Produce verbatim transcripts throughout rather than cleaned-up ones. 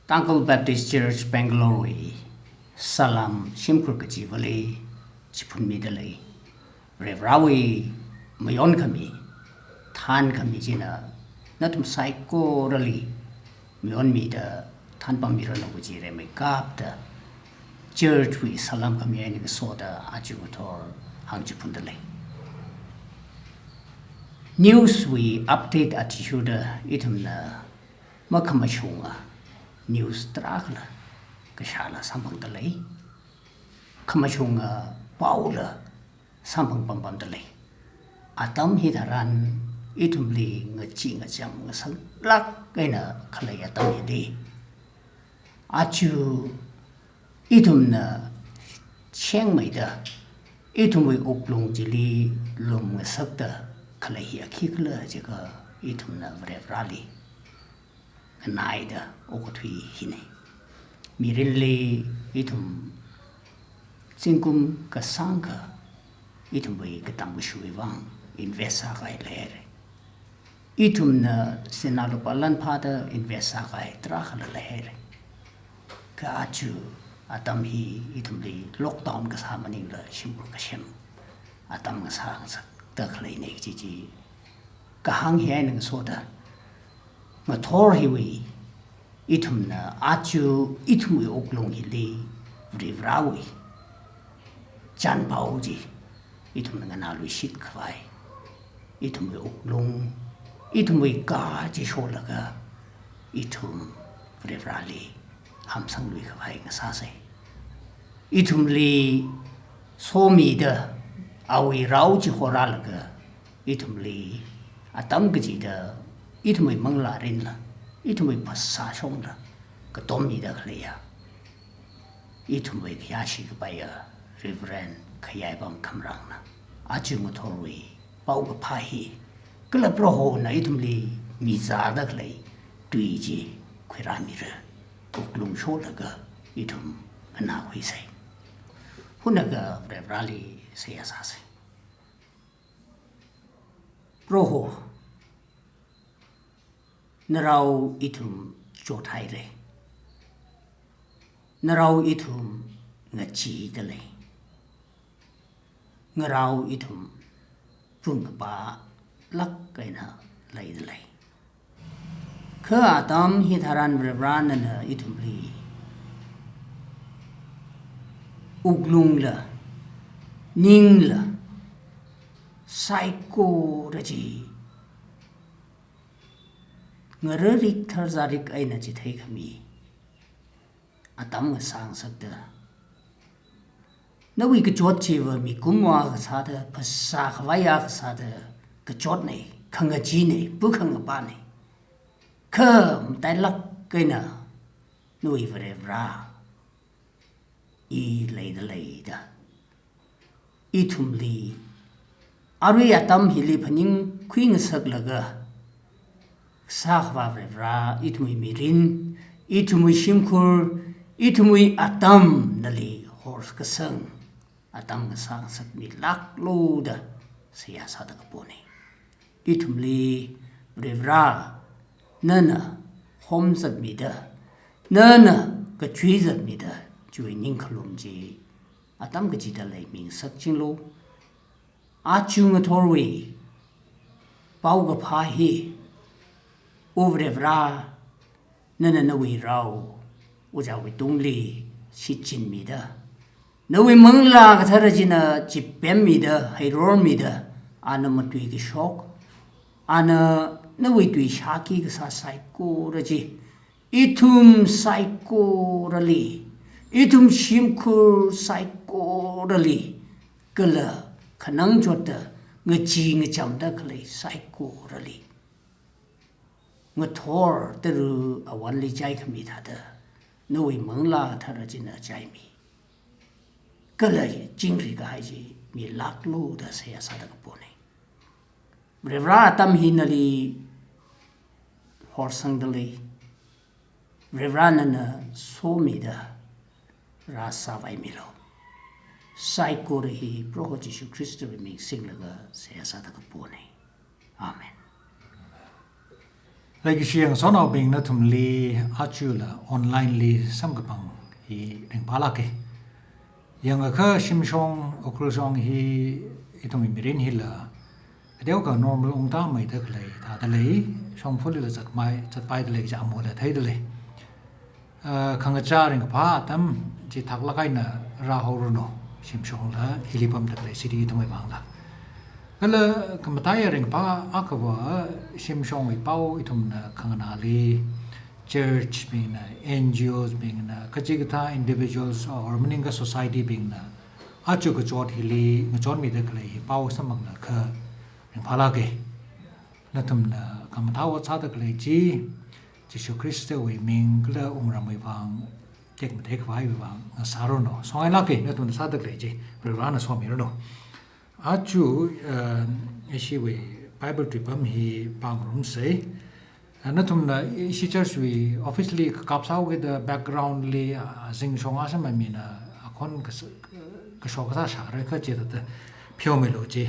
Tangkhul Baptist Church Bangalore wui salam shimkhur kachivali chiphunmida lei. Varivarāwui mayonkhami, thankhami china nathum saikorali mayonmida thanpammiranu kaji rimeikapta church wui salam khami eina ngasoda aja ngathor hāngchiphunda lei. News wui update athishurda ithumna makhamashunga news tarākhala kashāla samphangda lei. Khamashunga paola samphang pampamda lei. Atam hitharan ithumli ngachee ngacham ngasaklāk eina khalei atam hili, aja ithumna shengmeida ithumwui wuklung chili lumngasakta khalei hi khikhala jiakha ithumna Varivarāli nganaida okathui hina. Mirinli ithum zingkum kasāngkha ithumwui katam kashuiwui vang invest sākahai leihaira. Ithumna sinā lupā lan phāda invest sākahai tarākhala leihaira. Kha aja atam hi ithumli lockdown kasā maningla shimkhur kasem atam ngasā ngasakta khaleina kaji chi kahāng hi eina ngasoda ngathor hiwui ithumna aja ithumwui wuklung hili Varivarāwui chānpao chi ithumna nganāluishit khavai, ithumwui wuklung, ithumwui kā chi sholaga ithum Varivarāli hamsanglui khavai ngasāsa. Ithumli somida awui rao chi horālaga ithumli atam kachida ithumwui manglā rinla, ithumwui phasā shongla katommida khaleiya ithumwui khayāshi kapaiya Reverend Khayai Pam Khamrangna aja ngathorwui paokaphā hi kala Prohona ithumli mizāda khalei tui chi khuirāmira. Wuklung sholaga ithum nganākhuisa. Hunakha Varivarāli seihā sāsa. Proho, narao ithum chothaira. Narao ithum ngacheeda lei. Narao ithum pungkapālāk eina leida lei. Kha atam hitharan Varivarā nana ithumli wuklungla, ningla, saikora chi ngararik tharzārik eina chitheikhami atam ngasā ngasakta, nawui kachot chiva mikumowui akha sāda, phasā khavai akha sāda kachotna, khangacheena, pukhangapāna. Kha matailāk eina nawui Varivarā i leida leida ithumli arui atam hili phaningkhui ngasaklaga, Kasā Akhava Varivarā, ithumwui mirin, ithumwui shimkhur, ithumwui atam nali horkasang atam ngasā ngasakmilāklu da seihā sāda kapona. Ithumli Varivarā nana homzatmida, nana kachuizatmida, chiwui ningkhalum chi atam kachida leimi ngasakchinglu. Aja ngathorwui paokaphā hi, O Varivarā, nana nawui rao ojāwui tungli shichinmida, nawui Manglā Kathara china chipemmida, heirormida, ana matuikashok, ana nawui tui shāki kasā saikora chi, ithum saikorali, ithum shimkhur saikorali, kala khanang chotda ngachee ngachamda khalei saikorali, ngathor tara awanli chaikhami thāda, nawui Manglā Kathara china chaimi, kala chingri kahai chi milāklu da seihā sāda kapona. Varivarā, atam hi nali horsangda lei. Varivarā, nana somida rāsāvaimilu. Saikora hi Proho Jishu Khristawui ming singlaga seihā sāda kapona. Amen. Leikashi yangsonaobing nathumli, achula online li samkaphang hi ringphālāka. Yangakha shimshong, Ukhrul shong hi ithumwui mirin hila, kateokha normal ungtāmeida khalei thāda lei, shongfali la zatmei, zatpaida lei kaja amala theida lei. Ah, khangachā ringphā atam chithaklāk eina rāhaoranu, shimshongla hili pamda khalei city ithumwui vangla. Kala khamataiya ringphā akhava shimshongwui pao ithumna khanganāli, church bingna, N G Os bingna, kachikathā individuals or maningakha society bingna, aja kachot hili ngachonmida khalei hi pao samphanglaga ringphālāka. Nathumna khamathā ot sāda khalei chi, Jishu Khristawui ming kala wungramwui vang, tekmatei khavaiwui vang ngasāranu. Songailāka, nathumna sāda khalei chi, Varivarana somiranu. Aja, eh, ishiwui Bible tuipam hi pāngarumsa. Ah, nathumna ishi church wui office li kakap sāhaokida background li, ah, zingshong asam mina akhon kas-, kashok kasā shāra kha chithāda pheomilo chi.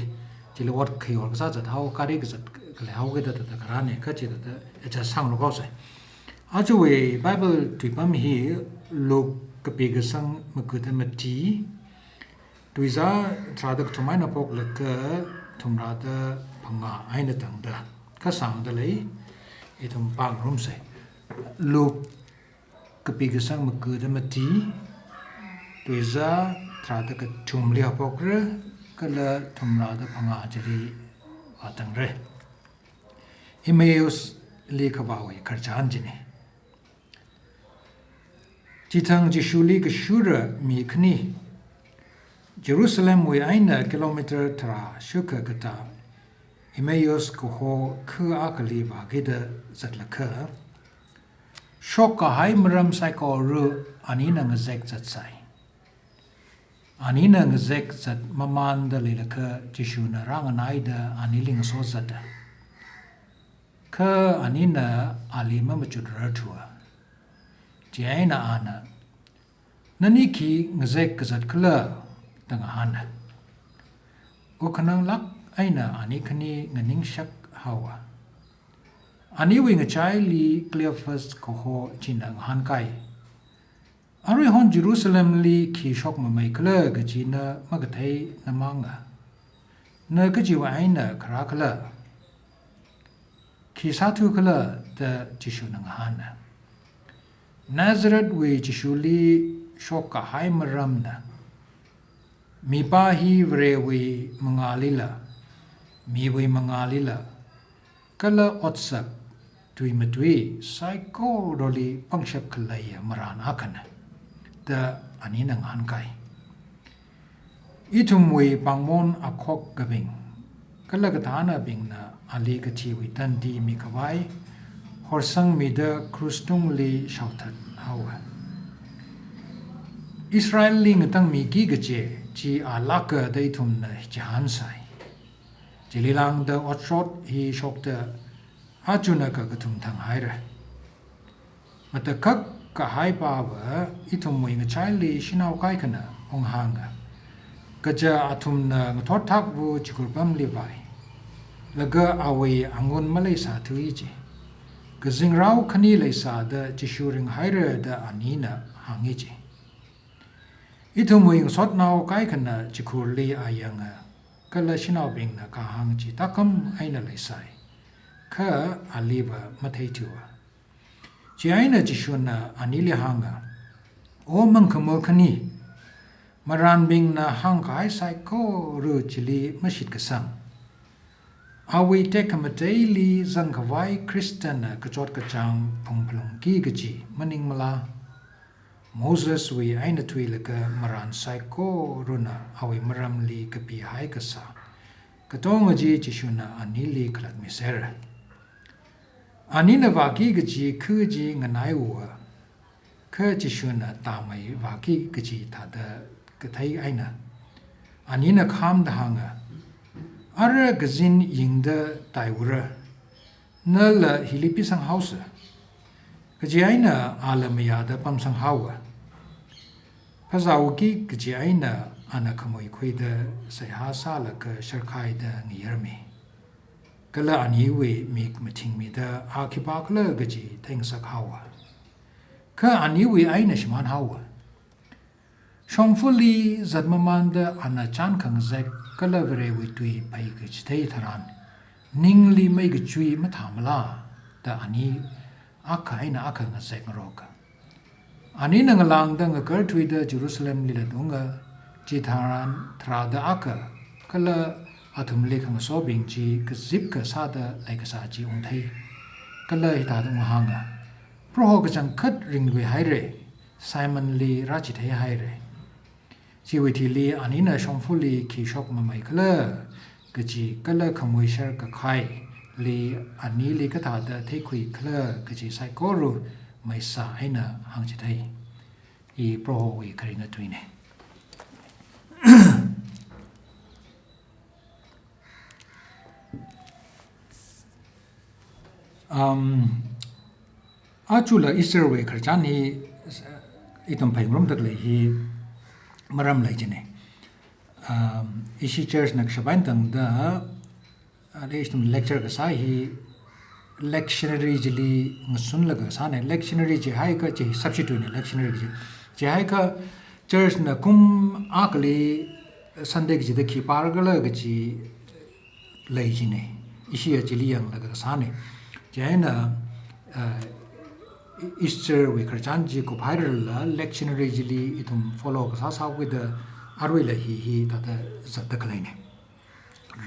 Chili ot khayor kasā zathao, gari kazat khalei haokida thāda kharāna kha chithāda adjust sāngarok haosa. Ajawui Bible tuipam hi Luke kapi kasang maga da mati, tuizā tharāda kathum eina phoklaga thumrāda phangā eina tangda. Kha sāngda lei, ithum pāngarumsa. Luke kapi kasang maga da mati, tuizā tharāda kathumli haophokra, kala thumrāda phangā chili vātangra. Emmaus li kavāwui khararchan china. Chithang Jishuli kashura mi khani, Jerusalemwui eina kilometer tharā shukha katā Emmaus kaho kha akhali vākida zatlakha, shokkahai maram saikora anina ngazek zatsai. Anina ngazek zat mamānda leilakha Jishuna rānganaida anili ngaso zata. Kha anina ali mamachutrarthua. Chieina ana, "Nani khi ngazek kazat khala?" da ngahāna. Ukhananglāk eina ani khani nganingshak haowa. Aniwui ngachaili Cleopas kaho china ngahānkai. Aruihon Jerusalemli khi shokmamei khala kaji na makatheina manga. Na kajiwui eina kharā khala? Khi sāthu khala da Jishuna ngahāna. Nazarethwui Jishuli shokkahai maramna. Mipā hi Varewui mangālila, miwui mangālila, kala otsak, tui matui, saikorali pangshap khaleiya marān akhana, da anina ngahānkai. Ithumwui pāngmon akhok kabing, kala kathānabingna ali kathiwui tandi mikhavai, horsangmida krus tungli shaothat haowa. Israelli ngatangmiki kaje chi alāka da ithumna chihānsai. Chili lāngda otshot hi shokta achuna kakathum thanghaira. Matakhak kahai pāva ithumwui ngachaili shanao kaikhana unghānga. Kaja athumna ngathot thakva chikhur pamli vai. Laga awui angun maleisāthui ji. Kazingrao khani leisāda Jishu ringhaira da anina hāngi ji. Ithumwui ngasotnao kaikhana chikhurli ayanga, kala shanaobingna kahāng chi tākam eina leisai, kha aliva matheithuwa. Chieina Jishuna anili hānga, "O mangkhamā khani, marānbingna hāngkahai saikora chili mashitkasang. Awui tekhamateili zangkhavai Khristana kachot kachāng phungphalungki kaji maningmala? Moseswui eina thuilaga marān saikorana awui maramli kapihai kasā katonga chi Jishuna anili khalatmisera." Anina vāki kaji kha chi nganaiuwa, kha Jishuna tāmei vāki kaji thāda kathei eina, anina khamda hānga, "Ara kazin yingda taiura, nala hili pisanghaosa." Kaji eina ala mayāda pamsanghaowa. Phazāwuki kaji eina ana khamui khuida seihā sālaga sharkhaida ngayarmi. Kala aniwui mik mathingmida a khipākhala kaji theingasak haowa. Kha aniwui eina shimān haowa. Shongfali zatmamānda ana chān khangazek kala Varewui tui phei kachithei tharan, ningli mei kachui mathāmala da ani akha eina akha ngazek ngaroka. Anina ngalāngda ngakarthuida Jerusalemli latunga, chitharan tharāda akha kala athumli khangasobing chi kazipkasāda leikasā chi ungthei. Kala hithāda unghānga, Proho kachangkhat ringluihaira, Simonli rāchitheihaira. Chiwui thili anina shongfali khi shokmameikhala kaji kala khamuishar kakhaili anili kathāda theikhuikhala kaji saikora maisa eina hāngchithei. Hi Prohowui kharinga tuina. Um, achula Easter wui khararchan hi, uh, ithum phāngarumda khalei hi maram lei jina. Um, ishi church na kashap eina tangda, uh, ithum lecture kasā hi lectionary chili ngasunlaga sāna. Lectionary chihaiakha chi substitute na lectionary chi. Chihaiakha church na kum akhali Sunday kachida khi pārkhala kaji lei jina. Ishi achili yanglaga sāna. Chieina, uh, Easter wui khararchan chi kuphairala lectionary chili ithum follow kasā sākhuida aruila hi hithāda zatda khaleina.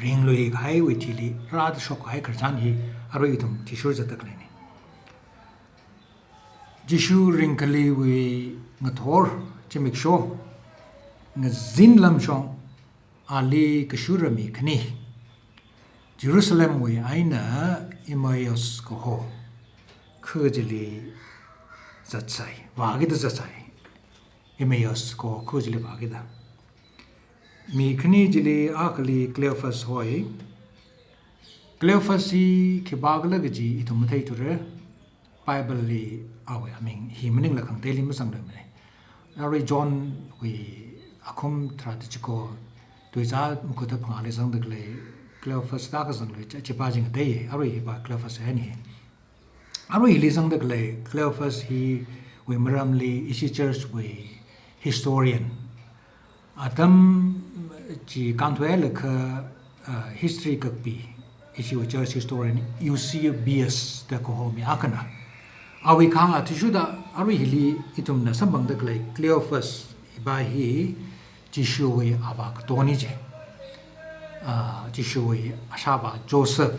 Ringluikahaiwui thili rāda shokkahai khararchan hi arui ithum athishur zatda khaleina. Jishu ringkhaliwui ngathor zimiksho, ngazin lamshong, ali kashura mi khani, Jerusalemwui eina Emmaus kaho kha chili zatsai, vākida zatsai. Emmaus kaho kha chili vākida. Mi khani chili akhali Cleophas hoi. Cleophas hi khipākhala kaji ithum matheithura. Bible li awui aming hi maningla khangateili mazangluimana. Arui John wui akhum tharāda chiko, tuizā makhut phangāli zangda khalei Cleophas da kazanglui, chi, chipa jing tei, arui hipa Cleophas eina hi. Arui hili zangda khalei Cleophas hiwui maramli ishi church wui historian, atam chi kānthuilaga, uh, history kakpi, ishiwui church historian Eusebius da kaho mi akhana. Awui kahāng athishurda arui hili ithumna samphangda khalei Cleophas hipa hi Jishuwui avā katona ji. Uh, Jishuwui ashāvā Joseph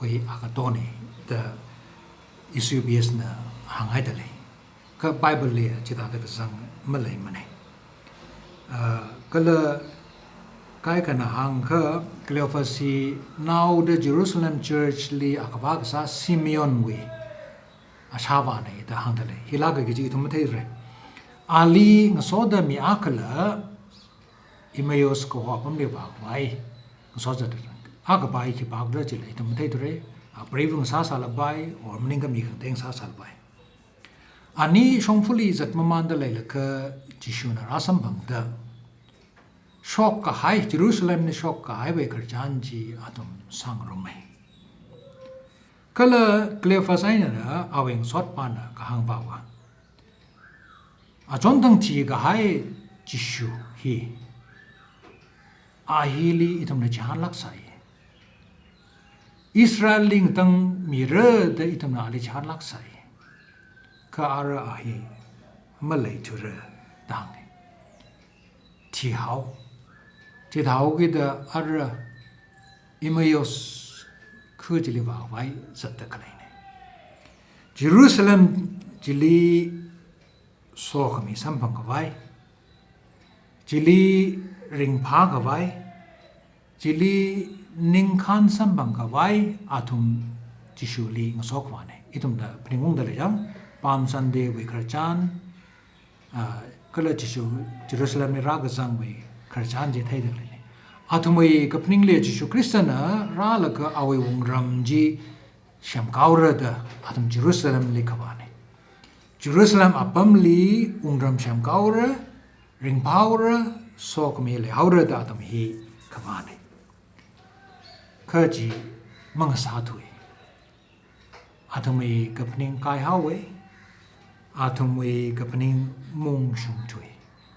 wui akatona da Eusebius na hānghaida lei. Kha Bible li chithāda kazang maleimana. Ah, kala kaikhana hāngakha Cleophas hi naoda Jerusalem church li akhavā kasā Simeon wui ashāvāna da hāngda lei. Hila kaji chi ithum matheira. Ali ngasoda mi akhala Emmaus kaho apamli vākhavai ngaso zatda. Akhavai khipākhala chila ithum matheithura. A, brave ngasāsālapai, or maningkhami khangatei ngasāsālapai. Ani shongfali zatmamānda leilakha Jishuna rāsamphangda shokkahai, Jerusalemli shokkahaiwui khararchan chi athum sāngarumma. Kala Cleophas einana awui ngasotpana kahāng pava, achonthang thikahai Jishu hi, a hili ithumna chihānlāksai. Israelli ngatangmira da ithumna ali chihānlāksai. Kha ara a hi maleithura da hānga. Thihao. Chithāhaokida ara Emmaus kha chili vākhavai zatda khaleina. Jerusalem chili sokhami samphangkhavai, chili ringphākhavai, chili ningkhān samphangkhavai athum Jishuli ngasokhavana. Ithumna phaningungda leichang, Palm Sunday wui khararchan, ah, kala Jishu Jerusalemli rākazangwui khararchan chi theida leina. Athumwui kaphaningli Jishu Khristana rālaga awui wungram chi semkaora da athum Jerusalemli khavāna. Jerusalem apamli wungram semkaora, ringphāora, sokhami leihaora da athum hi khavāna. Kha chi mangasāthui. Athumwui kaphaning kaihaowa, athumwui kaphaning mungshungthui.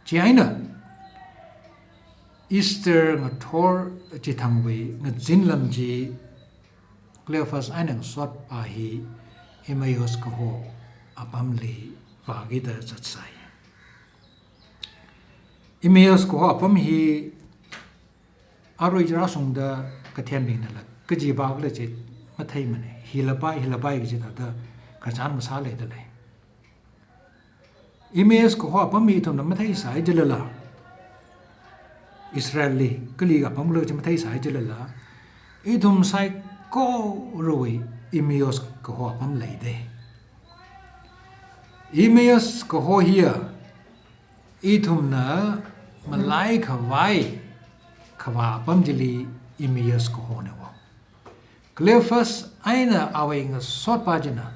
Chieina Easter ngathor chithangwui ngazinlam chi Cleopas eina ngasotpa hi Emmaus kaho apamli vākida zatsai. Emmaus kaho apam hi arui rāshungda kathembingnala kajiva khala chi matheimana, hilapai, hilapai kaji thāda kachān masāleidalei. Emmaus kaho apam hi ithumna matheisai chilala, Israelli kali apam khala chi matheisai chilala, ithum saikorawui Emmaus kaho apam leidalei. Emmaus kaho hiya ithumna malaikhavai khavā apam chili Emmaus kahona wo. Cleopas eina awui ngasotpa china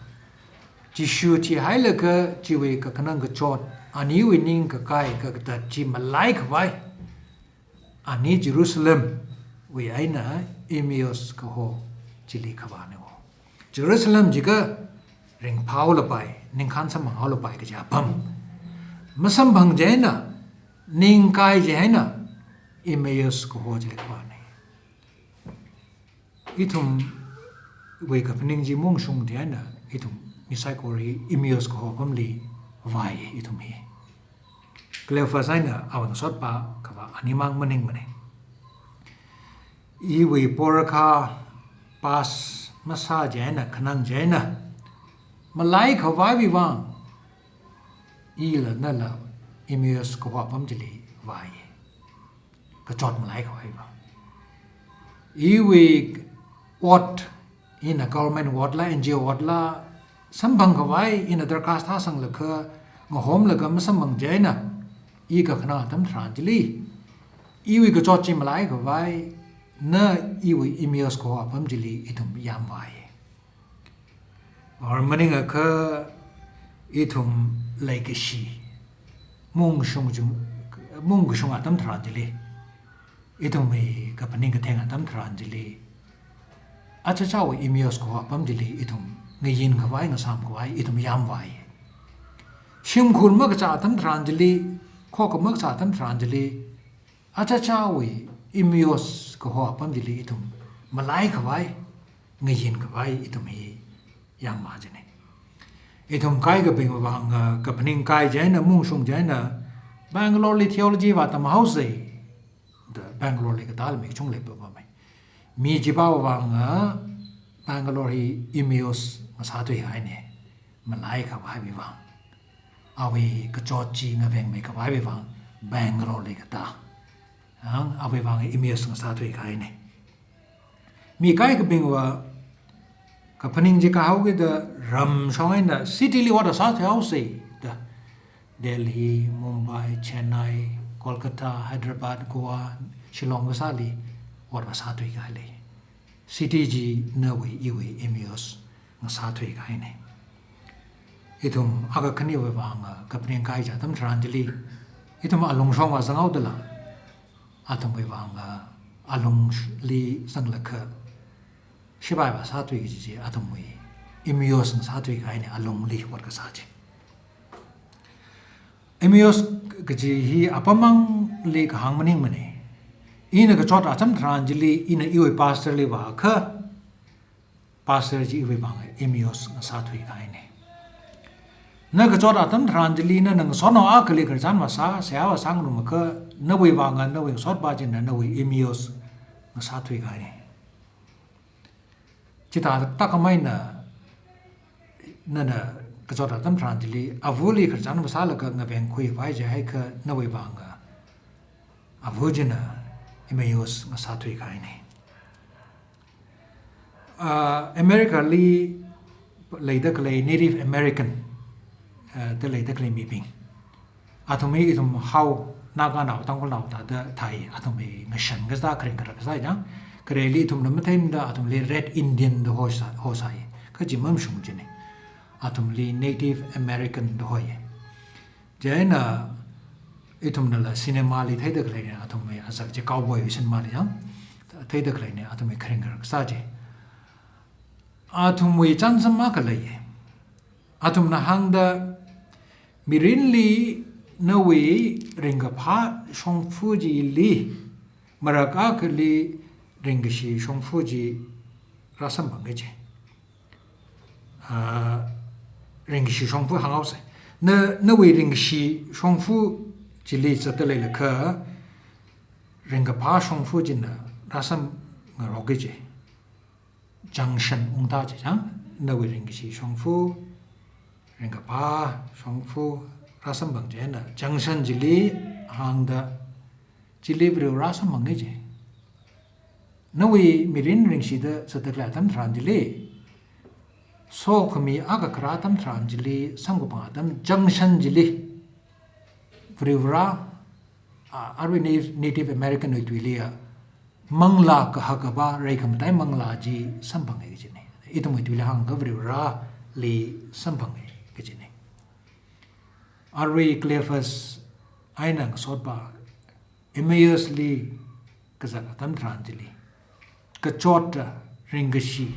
Jishu thihailaga chiwui kakhanang kachot, aniwui ningkakai kakatat chi malaikhavai, ani Jerusalemwui eina Emmaus kaho chili khavāna wo. Jerusalem jiakha ringphāhaolapai, ningkhān samphanghaolapai kaji apam. Masamphang chieina, ningkai chieina, Emmaus kaho chili khavāna. Ithumwui kaphaning chi mungshung chieina, ithum mi saikora Emmaus kaho apamli vāi ithum hi. Cleopas eina awui ngasotpa khavā animang maningmana. Iwui porkha pass masā chieina, khanang chieina, malaikhavaiwui vang, ila nala Emmaus kaho apam chili vāi. Kachot malaikhavai vang. Iwui ot, ina government otla, N G O otla, samphangkhavai, ina darkhas thāsanglakha, ngahomlaga masamphang chieina, i kakhanang atam tharan chili, iwui kachot chi malaikhavai, na iwui Emmaus kaho apam chili ithum yāmvāi. Or maningakha ithum leikashi mungshung chung, mungkashung atam tharan chili, ithumwui kaphaning katheng atam tharan chili, achachaowui Emmaus kaho apam chili ithum ngayinkhavai, ngasamkhavai, ithum yāmvāi. Shimkhur makachā atam tharan chili, khokha makachā atam tharan chili, achachaowui Emmaus kaho apam chili ithum malaikhavai, ngayinkhavai ithum hi yāmvā china. Ithum kaikhabingwui vang, ah, kaphaning kai chieina, mungshung chieina, Bangaloreli theology vātamhaosa da Bangaloreli katāla mi kachungkha leipapamma. Mi chipāwui vang, ah, Bangalore hi Emmaus ngasāthuikahaina, malaikhavaiwui vang. Awui kachot chi ngavengmeikhavaiwui vang Bangaloreli katā, ang, awui vang Emmaus ngasāthuikahaina. Mi kaikhabingva kaphaning chi kahaokida ramshong eina cityli ot sāthuihaosa da, Delhi, Mumbai, Chennai, Kolkata, Hyderabad, Goa, Shillong kasāli ot sāthuikahai lei. City chi nawui iwui Emmaus ngasāthuikahaina. Ithum akha khaniwui vang kaphaning kai chi atam tharan chili, ithum alungshongva zanghaodala, athumwui vang alungli zanglakha shipaiva sāthui kaji chi athumwui Emmaus ngasāthuikahaina, alungli ot kasā chi. Emmaus kaji hi apam mangli kahāng maningmana. Ina kachot atam tharan chili, ina iwui pastorli vākha, pastor chi iwui vang Emmaus ngasāthuikahaina. Na kachot atam tharan chili nana ngasotnao akhali khararchan vāsā, seihā vāsāngarumkha, nawui vang nawui ngasotpa china nawui Emmaus ngasāthuikahaina. Chithāda khamei eina, nana kachot atam tharan chili, avali khararchan vāsālaga ngavengkhuikhavai chihaikha nawui vang ava china Emmaus ngasāthuikahaina. Ah, Americali leida khalei Native American, ah, da leida khalei mibing. Athum hi ithum hao, Naganao, Tangkhulnao thāda thāi, athumwui ngashan kasā, kharing kharak kasā chang. Khareli ithumna matheimada athumli Red Indian da hosā, hosāi. Kha chi mamashung china. Athumli Native American da hoi. Chieina ithumnala cinemali theida khaleina athumwui azak chi, cowboy cinemali chang. Theida khaleina athumwui kharing kharak kasā chi. Athumwui chānsam akha leiya. Athumna hāngda, mirinli nawui ringkaphā shongfa chili marak akhali ringkashi shongfa chi rāsamphanga ji. Ah, ringkashi shongfa hānghaosa. Na, nawui ringkashi shongfa chili zatda leilakha, ringkaphā shongfa china rāsamngaroka ji. Junction ungda ji chang, nawui ringkashi shongfa, ringkaphā shongfa rāsamphang chieina, junction chili hāngda, chili Varivarā samphanga ji. Nawui mirin ringshida zatda khalei atam tharan chili, sokhami akha kharā atam tharan chili, samkaphang atam junction chili, Varivarā, ah, arui Native, Native American wui tuiliya, manglā kahak kaba, reikhamatei manglā chi samphanga kajina. Ithumwui tuili hāngakha Varivarāli samphanga kajina. Arui Cleopas eina ngasotpa, Emmausli kazat atam tharan chili, kachot ringkashi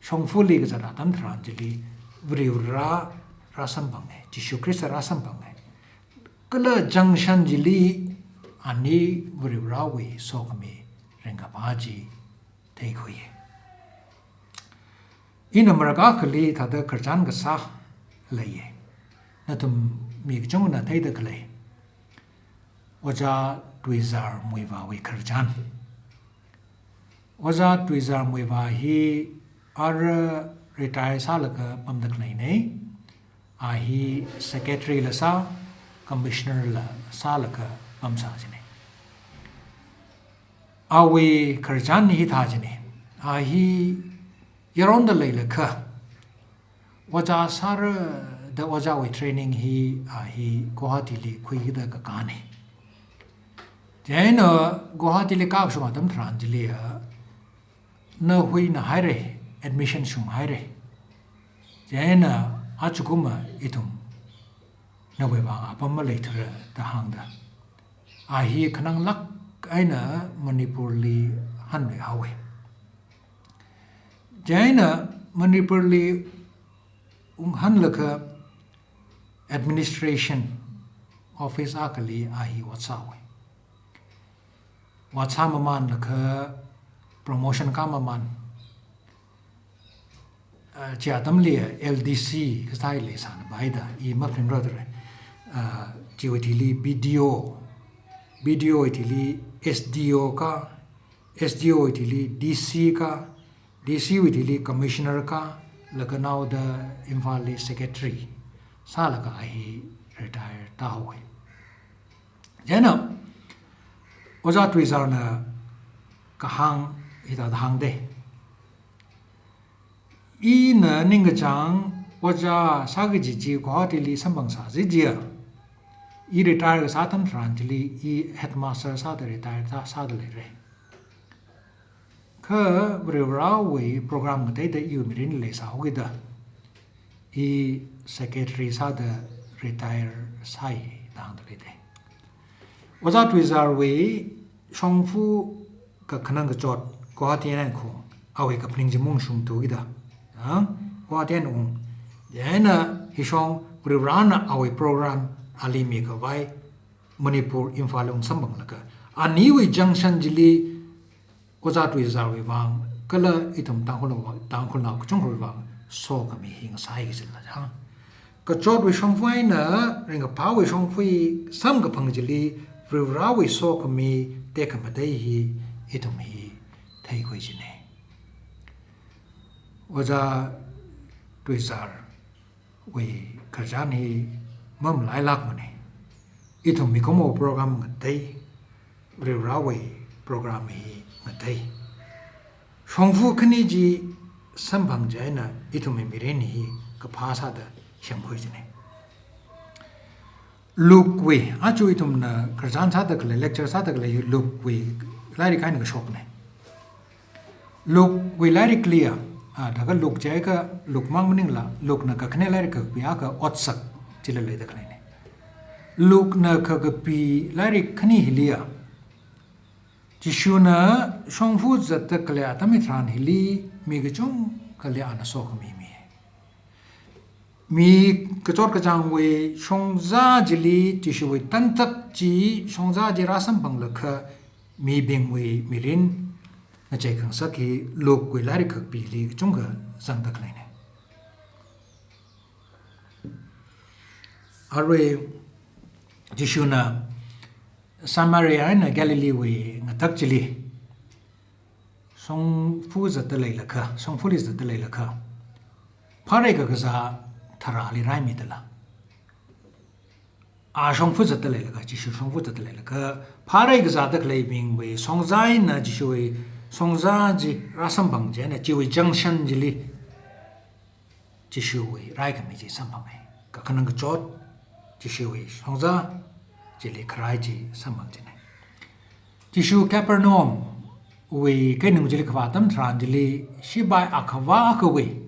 shongfali kazat atam tharan chili, Varivarā rāsamphanga, Jishu Khrista rāsamphanga. Kala junction chili ani Varivarāwui sokhami ringkaphā chi theikhuiya. Ina marak akhali thāda khararchan kasā leiya. Nathum mi kachungana theida khalei Ojā Tuizar Muivahwui khararchan. Ojā Tuizar Muivah hi ara retire sālaga pamda khaleina. A hi secretary la sā, commissioner la sālaga pamsā jina. Awui khararchan hithā jina. A hi yaronda leilakha, ojā sāra da ojāwui training hi, a hi Guwahatili khuida kakāna. Chieina Guwahatili kākashung atam tharan chiliya, na huina haira, admission shunghaira. Chieina achukum ithum nawui vang apam maleithura da hāngda, a hi khananglāk eina Manipurli hanluihaowa. Chieina Manipurli unghanlaga administration office akhali a hi ot sāhaowa. Ot sāmamanlaga promotion kāmaman, ah, chi atamli L D C kasāli sāna baida, i maphaningra thura. Ah, chiwui thili B D O, B D O wui thili S D O kā, S D O wui thili D C kā, D C wui thili commissioner kā, laga naoda Imphalli secretary sālaga a hi retire tāhaowa. Chieina Ojā Tuizarna kahāng hithāda hāngda. Ina ningkachāng ojā sāki kaji chi Guwahatili samphang sāsi jiya, i retire kasā atam tharan chili i headmaster sāda retire tā sāda leira. Kha Varivarāwui program ngateida iwui mirin leisāhaokida, i secretary sāda retire sāi da hāngda leida. Ojā Tuizarwui shongfa kakhanang kachot Guwahati eina ungkhui, awui kaphaning chi maungshungthu kida. Ha? Guwahati eina ung. Chieina hishong Varivarāna awui program ali mikhavai Manipur Imphalli ungsamphanglaga, aniwui junction chili Ojā Tuizarwui vang kala ithum Tangkhulwui vang, Tangkhulnao kachungkhawui vang sokhami hi ngasāi kajila chang. Kachotwui shongfa eina ringkaphāwui shongfa samkaphang chili Varivarāwui sokhami tekhamatei hi ithum hi theikhui jina. Ojā Tuizarwui khararchan hi mamalailākmana. Ithum mikumo program ngatei, Varivarāwui program hi ngatei. Shongfa khani chi samphang chieina ithumwui mirin hi kaphā sāda semkhui jina. Lukewui, aja ithumna khararchan sāda khalei, lecture sāda khalei Lukewui lairik eina kashokna. Lukewui lairikliya, a, thākha Luke jiakha Luke mang maningla, Lukena kakhane lairik kakapi akha Otsak chila leida khaleina. Lukena kakapi lairik khani hiliya, Jishuna shongfa zatda khalei atam hitharan hili mi kachung kala ana sokhami mi. Mi kachot kachāngwui shongza chili Jishuwui tantak chi shongza chi rāsamphanglaga mibingwui mirin ngachei khangasak hi Luke wui lairik khakpili kachungkha zangda khaleina. Arui Jishuna Samaria eina Galilee wui ngatak chili shongfa zatda leilakha, shongfali zatda leilakha, pharei kakazā tharāli raimidala. A shongfa zatda leilakha, Jishu shongfa zatda leilakha, pharei kazāda khaleibingwui shongza eina Jishuwui shongza chi rāsamphang chieina chiwui junction chili Jishuwui raikhami chi samphanga. Kakhanang kachot, Jishuwui shongza chili kharai chi samphang china. Jishu Capernaum wui keinung chili kavā atam tharan chili shipai akhavā akhawui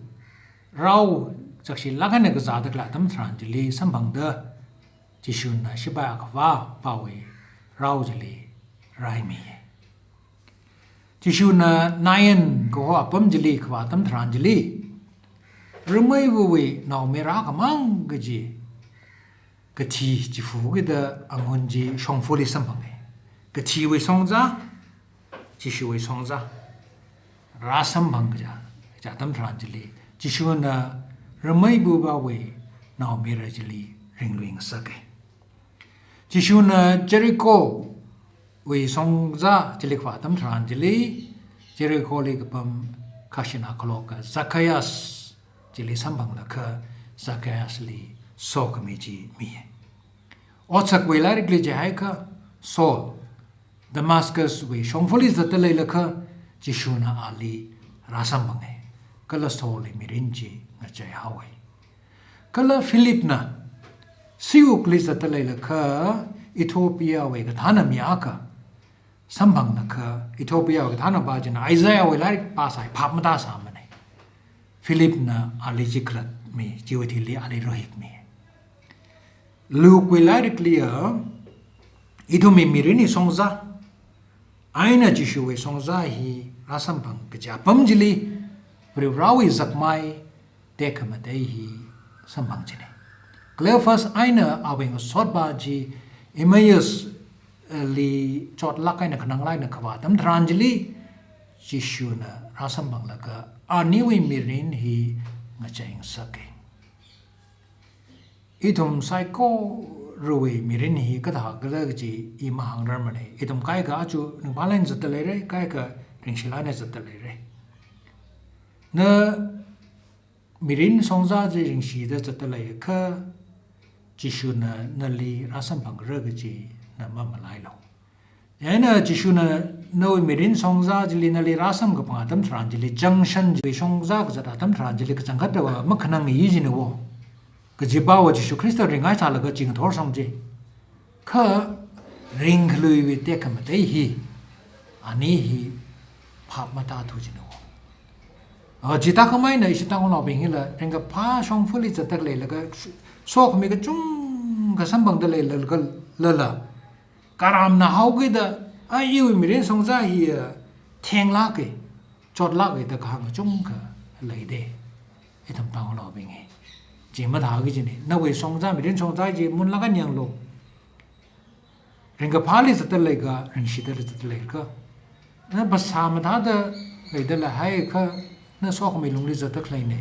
rao chakshilāk eina kazāda khalei atam tharan chili samphangda Jishuna shipai akhavāpāwui rao chili raimi. Jishuna Nain kaho apam chili kavā atam tharan chili rameiva̱wui naomayara akhamang kaji kathi chifa kida angun chi shongfali samphanga. Kathiwui shongza, Jishuwui shongza rāsamphang kaja, kaja atam tharan chili Jishuna rameiva̱pāwui naomayara chili ringluingasaka. Jishuna Jericho wui shongza chili kavā atam tharan chili Jericholi kapam khajana khaloka Zacchaeus chili samphanglaga Zacchaeusli sokhami chi mi. Otsakwui lairikli jiakha Saul Damascus wui shongfali zatda leilakha Jishuna ali rāsamphanga. Kala Saulwui mirin chi ngacheihaowa. Kala Philipna siwukli zatda leilakha Ethiopia wui kathāna mi akha samphanglaga Ethiopia wui kathānapā china Isaiah wui lairik pāsai phap matāsāmana. Philipna ali chi khalatta mi, chiwui thili ali rahikmi. Luke wui lairikliya ithumwui mirinwui shongza eina Jishuwui shongza hi rāsamphang kaja apam chili Varivarāwui zakmai tekhamatei hi samphang china. Cleopas eina awui ngasotpā chi Emmaus, eh, li chotlāk eina khananglāk eina kavā atam tharan chili Jishuna rāsamphanglaga aniwui mirin hi ngacheingasaka. Ithum saikorawui mirin hi kathākhala kaji i mahāngrarmana. Ithum kaikha aja ringphālāk eina zatda leira, kaikha ringshilāk eina zatda leira. Na mirin shongza chi ringshida zatda leiakha Jishuna nali rāsamphangra kaji na mamalailu. Chieina Jishuna nawui mirin shongza chili nali rāsamkaphang atam tharan chili junction chi shongza kazat atam tharan chili kachangkhatva makhanangyi jina wo. Kajipāva Jishu Khrista ringngaisālaga chi ngathor shong chi. Kha ringkhaluiwui tekhamatei hi, ani hi phap matāthu jina wo. A, chithākhameina ishi Tangkhulnaobing hila ringkaphā shongfali zatda leilaga sokhami kachungkha samphangda leilaga lala. Karamna haokida, a, iwui mirin shongza hi, a, thenglāka, chotlāka da kahāng kachungkha leida. Ithum Tangkhulnaobing hi. Chi mathāki kajina, nawui shongza, mirin shongza chi munlāk eina yanglu. Ringkaphāli zatda leikha, ringshidali zatda leikha. Na phasā mathāda leida leihaiakha, na sokhami lungli zatda khaleina.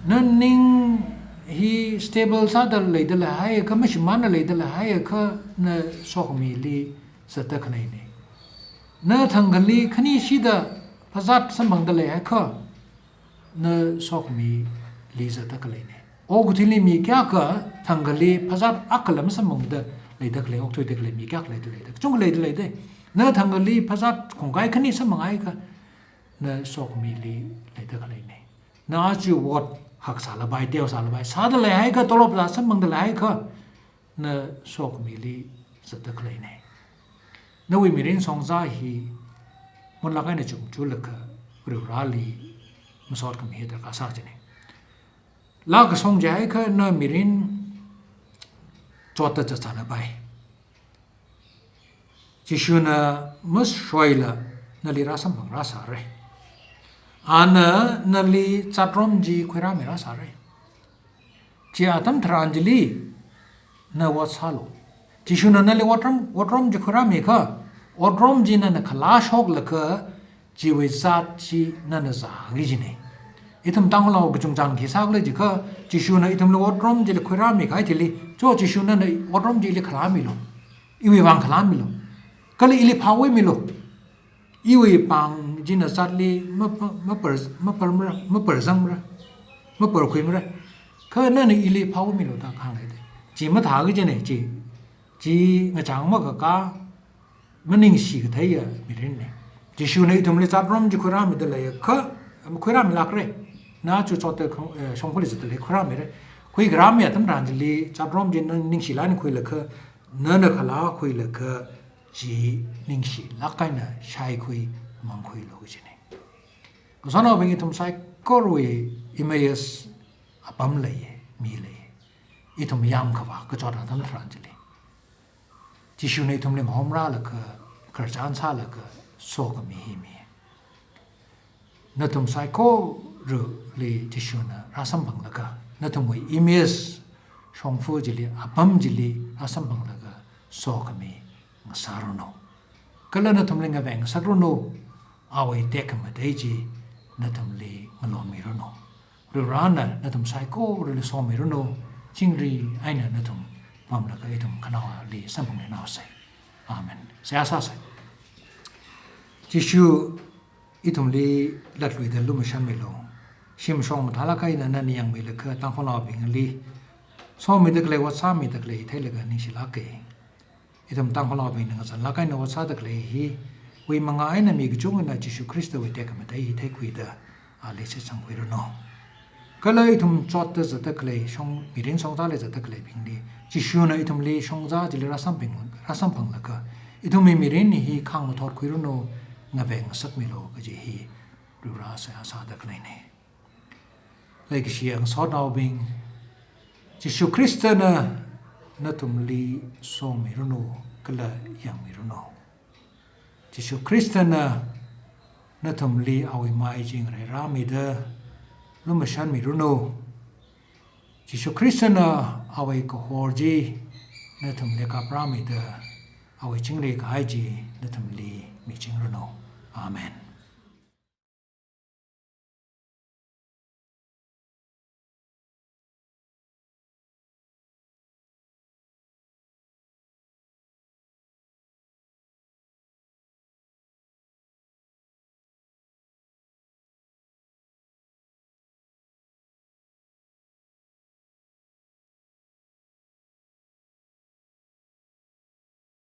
Na ning hi stable sāda leida leihaiakha, mashimānna leida leihaiakha, na sokhamili zatda khaleina. Na thangkhali khanishida phazat samphangda leihaiakha, na sokhamili zatda khaleina. Okathuili mi kayākha thangkhali phazat akhala masamphangda leida khalei, okthuida khalei mi kayākha leida leida. Kachungkha leida leida. Na thangkhali phazat khongkai khani samphangakha, na sokhamili leida khaleina. Na aja ot haksālapai, teosālapai sāda leihaiakha, tolop zā samphangda leihaiakha, na sokhamili zatda khaleina. Nawui mirin shongza hi munlāk eina chungchulaga Varivarāli masot khami hi darkar sā kajina. Laa kashong jiakha na mirin chotda zatsālapai. Jishuna mashoila nali rāsamphang rāsāra. Ana nali zatrom chi khuirāmi rāsāra. Chi atam tharan chili na ot sālu. Jishuna nali otrom, otrom chi khuirāmi kha, otrom chi nana khalā shoklaga, chiwui zat chi nana zāki kajina. Ithum Tangkhulnao kachungchang khi sākhala jiakha, Jishuna ithumli otrom chili khuirāmi kahai thili, cho Jishuna nana otrom chili khalāmilu. Iwui vang khalāmilu. Kala ili phāwui milu. Iwui pāng china zatli ma-, ma-, mapar-, maparmara, maparzangmara, maparkhuimara. Kha nana ili phāwui milu da kahāng leida. Chi mathā kajina chi, chi ngachang makakā, maningshi katheiya mirinna. Jishuna ithumli zatrom chi khuirāmida leiakha, khuirāmilākra. Na aja chotda khang, eh, shongfali zatda lei khuirāmira. Khuikharāmi atam tharan chili zatrom chi nana ningshilāk eina khuilaga, nana khalā khuilaga, chi ningshilāk eina shaikhui mangkhuilu kajina. Kasānaobing, ithum saikorawui Emmaus apam lei, mi lei. Ithum yāmkhavā kachot atam tharan chili, Jishuna ithumli mahomrālaga, khararchan sālaga, sokhami hi mi. Nathum saikorali Jishuna rāsamphanglaga, nathumwui Emmaus shongfa chili, apam chili rāsamphanglaga, sokhami ngasāranu. Kala nathumli ngaveng ngasakranu, awui tekhamatei chi nathumli ngalonmiranu. Varivarana nathum saikorali somiranu, chingri eina nathum pamlaga ithum khanaowali samphangnaosa. Amen. Seihā sāsa. Jishu ithumli latluida lumashanmilu. Shim shong mathālāk eina nana yangmilaga Tangkhulnaobingli somida khalei, ot sāmida khalei theilaga ningshilāka. Ithum Tangkhulnaobingna ngazanlāk eina ot sāda khalei hiwui mangā eina mi kachungana Jishu Khristawui tekhamatei hi theikhuida, ali shitsangkhuiranu. Kala ithum chotda zatda khalei, shong, mirin shongzāli zatda khaleibingli, Jishuna ithumli shongzā chili rāsamphang, rāsamphanglaga, ithumwui mirin hi khāngmathot khuiranu, ngaveng ngasakmilu kaji hi Varivara seihā sāda khaleina. Leikashiya ngasotnaobing, Jishu Khristana nathumli somiranu kala yangmiranu. Jishu Khristana nathumli awui mai chi ngareirāmida lumashanmiranu. Jishu Khristana awui kahor chi nathumli kaprāmida, awui chingri kahai chi nathumli michingranu. Amen.